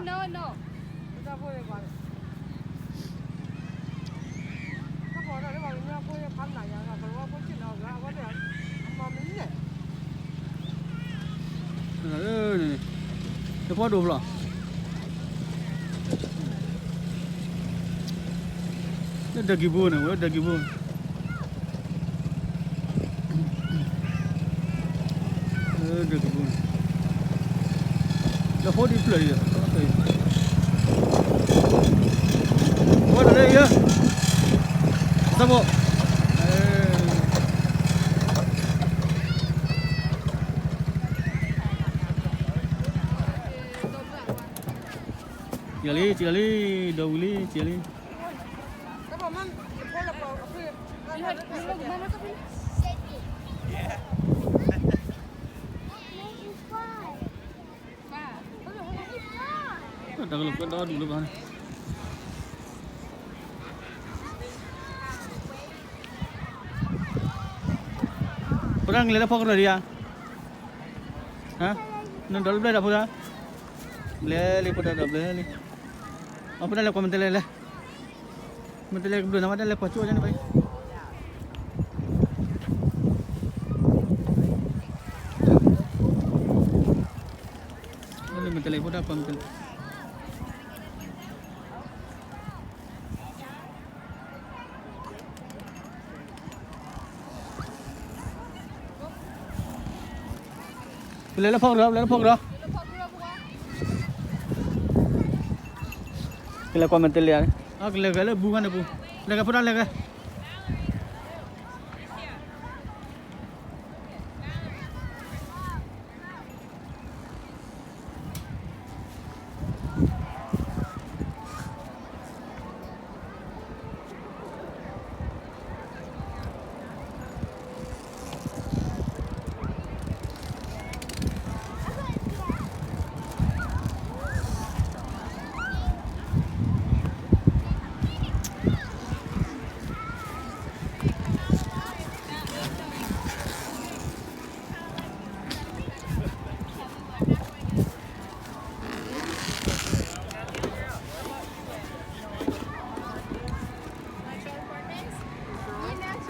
No, no. တဖီဒိၣ်ဖျီၣ်, လၢဒၢးကံၢ်ဘိန့ၣ် ဝဲဒၢးကံၢ်ဘိန့ၣ် လၢဒၢးကံၢ်ဘိန့ၣ် လၢဖိဒံဖျၢၣ်အံၤ ဝဲတလၢအံၤ သဘိ စံးလံ စံးလံ ဒီဝံၤလံ စံးလံ တၢ်ကလိာ်ကွဲဒီဒူၣ်လၢၤဘၣ်န့ၣ် ဖိဒၣ်ကလဲၤလၢဖီကရၢၢ်ဒံးဧါ, နဒီးလၢဘျၢဒၣ်ဖိဒၣ်, ဘျဲလံဖိဒၣ်ဒီးဘျဲလံ, အဖိဒၣ်လဲၤကွၢ်မ့ၢ်တလဲၤလဲၤ, မ့ၢ်တလဲၤကဘျၢနၤဝဲဒၣ်လဲၤကွၢ်ကၠိဝဲန့ၣ်ဘၣ်အံၤ, မ့ၢ်တလဲၤဖိဒၣ်ကွၢ်မ့ၢ်တလဲၤ ကလဲၤလၢဖီကရၢၢ် ကလဲၤလၢဖီကရၢၢ်, ကလဲၤကွၢ်မ့ၢ်တလဲၤ, ကလဲၤဂဲၤလၢဘူးခါန့ၣ်ပူၤ, လဲၤဂဲၤဖိဒၣ်လဲၤဂဲၤ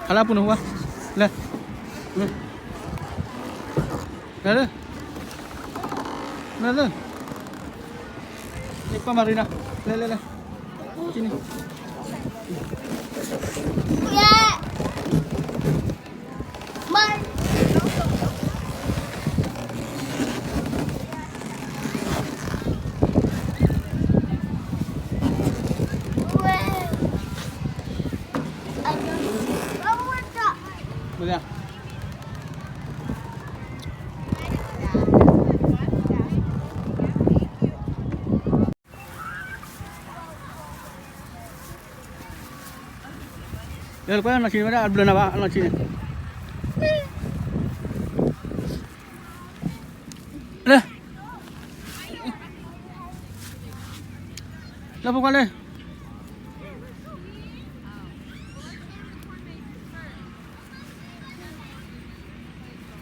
ဟါလၢအပူၤနဟူဘၣ်, လဲၤ, လဲၤလၢ, လဲၤလၢ, ယကွၢ်မၤရံနီၤ, လဲၤလဲၤလဲၤ, ကန့ၣ် လၢကွၢ်နီၢ်ဆံးန့ၣ်ဝဲဒၣ်အဘျၢနၤဘၣ် အနီၢ်ဆံးန့ၣ်, လၢ, လၢဖိခွါလၢ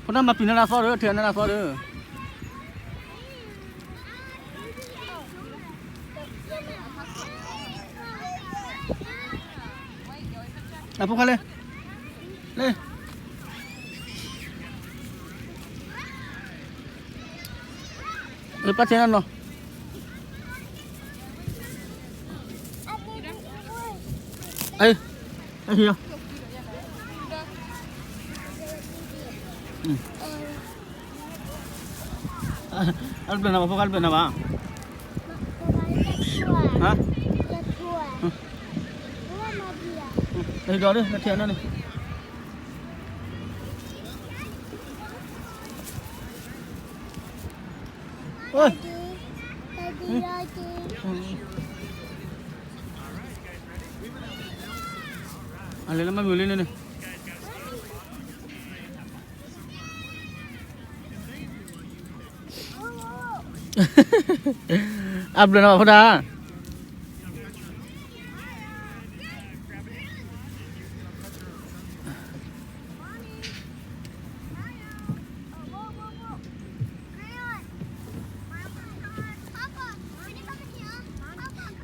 ဖိဒၣ်မၤပျံၤနၤနၤသီဒီး ထံၣ်နၤနၤသီဒီး အဖိခွါလၢ, လၢ, လၢပၢ်ထဲနၤနီၤ, အ, အဟံၣ်လီၤ, အတဘျၢနၤဘၣ် ဖိခွါတဘျၢနၤဘၣ်, ဟါ, ဟံၣ်ဒီးလၢနထံၣ်အနီၢ်န့ၣ် အလဲၤလၢမၤမုာ်လံန့ၣ်န့ၣ်, အဘျၢနၤဘၣ်ဖိဒၣ်, အ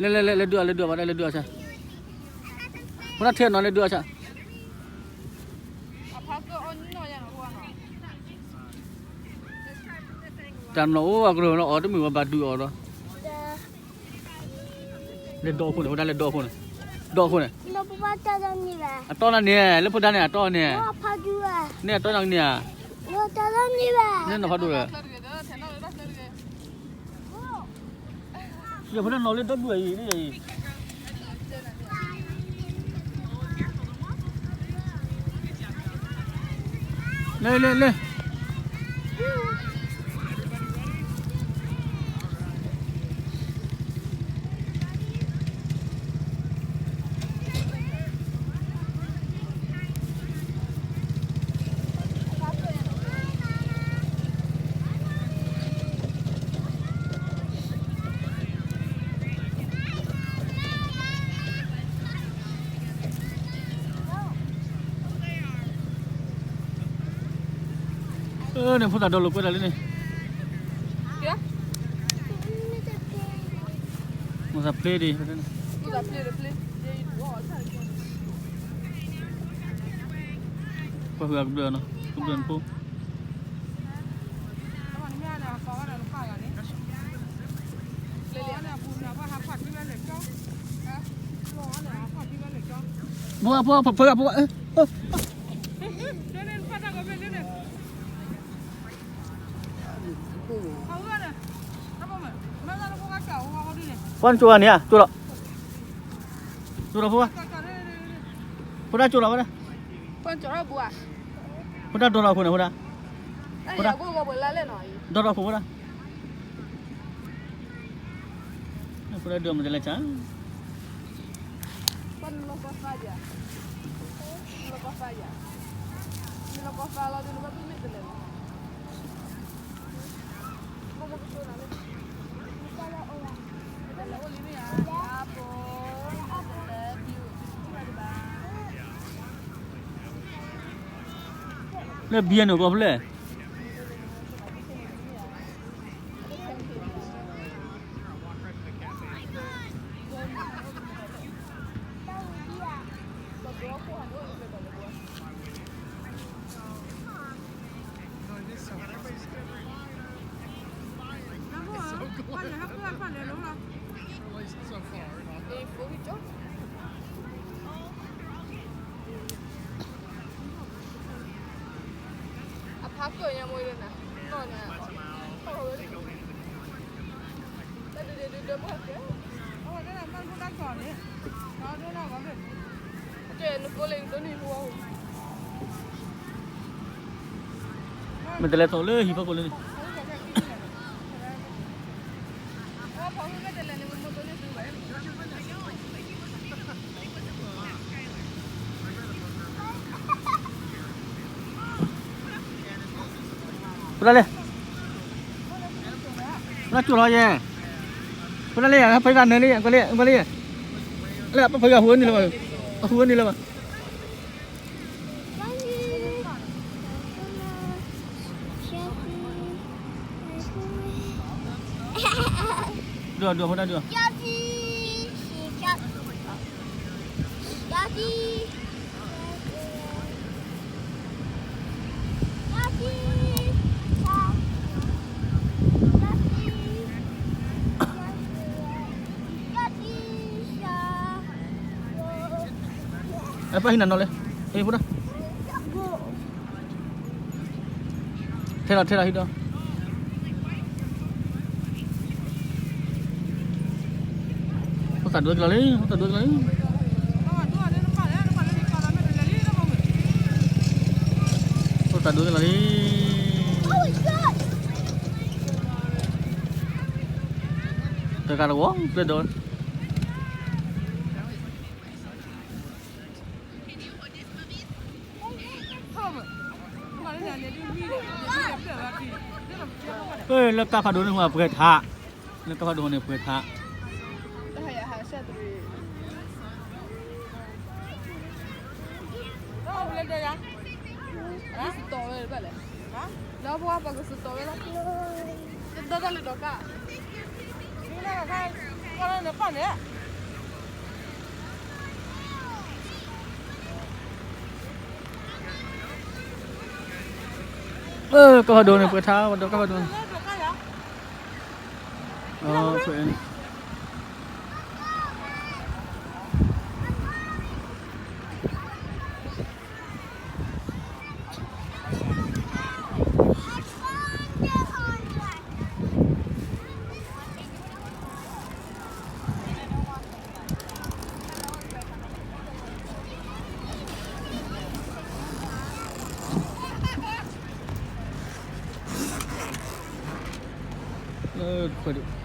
လဲၤ လဲၤ လဲၤ လဲၤဒုးအီၤ လဲၤဒုးအီၤ ဘၣ်တၢ်လဲၤဒုးအီၤဆၣ်, ဖိဒၣ်ထဲနီၤ လဲၤဒုးအီၤဆၣ်, တၢ်နီၢ်အိၣ်အကရၢၢ်လီၤ အီၤတမုာ်ဝဲဘၣ်ဒုးအီၤဒီး, လဲၤဒိးအခိၣ်န့ၣ် ဖိဒၣ်လဲၤဒိးအခိၣ်န့ၣ်, ဒိးအခိၣ်န့ၣ်, အတီၢ်နၤန့ၣ် လၢဖိဒၣ်န့ၣ် အတီၢ်န့ၣ်, န့ၣ်အတီၢ်နၤန့ၣ်ဧါ, န့ၣ်နီၢ်ဖးဒိၣ်ဧါ, ယဖိဒၣ်နီၢ်လၢဒီဒူၣ်အံၤ, လဲၤ လဲၤ လဲၤ န့ၣ် ဖိသၣ်ဒီးလိာ်ကွဲတၢ်လံန့ၣ်, မိၢ်သးပျ့ဒံး, ကွၢ်ဃုာ်အကဘျၢၣ်နီၤ ကဘျၢၣ်နဖိ ဖိ ဖိ ဖိ ဖိ ဖိနကၠိလီၤန့ၣ်ဧါ, ကၠိလီၤ, ကၠိလီၤဖိ, ဖိဒၣ်ကၠိလီၤ, ဖိဒၣ်ဒီလီၤအခိၣ်န့ၣ်, ဖိဒၣ်, ဒီလီၤအခိၣ်ဖိဒၣ်, ဖိဒၣ်ဒုးမၤတလဲၤဆါ လၢဘံန့ၣ်ကီၢ်ဖျဲၣ် မ့ၢ်တလဲၤထီၣ်လၢဟံၣ်ဖီခိၣ်လၢန့ၣ်, ဖိဒၣ်လဲၣ်, ဖိဒၣ်ကၠိလီၤယဲ, ဖိဒၣ်လဲၣ်ယဲ, ဖဲဂၤနၢၤလံယဲ, ကွၢ်လံယဲ, လၢဖဲဂၤဟူးန့ၣ်လၢၤဘၣ်, အဟူးန့ၣ်လၢၤဘၣ်. ဒုးအီၤ ဒုးအီၤ ဖိဒၣ်ဒုးအီၤ. အပၢ်ဟံးနၤနီၤလဲၣ်, အ့ၣ် ဖိဒၣ်. ထဲလီၤ ထဲလီၤ ဟံးဒီး, ဖိသၣ်ဒိၣ်ကလီၤလံ, ဖိသၣ်ဒိၣ်ကလီၤလံ, ဖိသၣ်ဒိၣ်ကလီၤလံ. တဂၤတဝီ ကျဲဒီး လၢတၢ်ဖးဒိၣ်န့ၣ် ပှဲၤထး, လၢတၢ်ဖးဒိၣ်န့ၣ် ပှဲၤထး. လၢပှၤကစတီၤဝဲလၢ, လၢပှၤကစတီၤဝဲလၢ, တၢ်တၢ်လၢဒီးကၢ်, န့ၣ် ကီၢ်ဖးဒိၣ်န့ၣ် ပှဲၤထါ ပှၤဒီးကီၢ်ဖးဒိၣ်န့ၣ် ဖဲ လၢခွဲးဒံး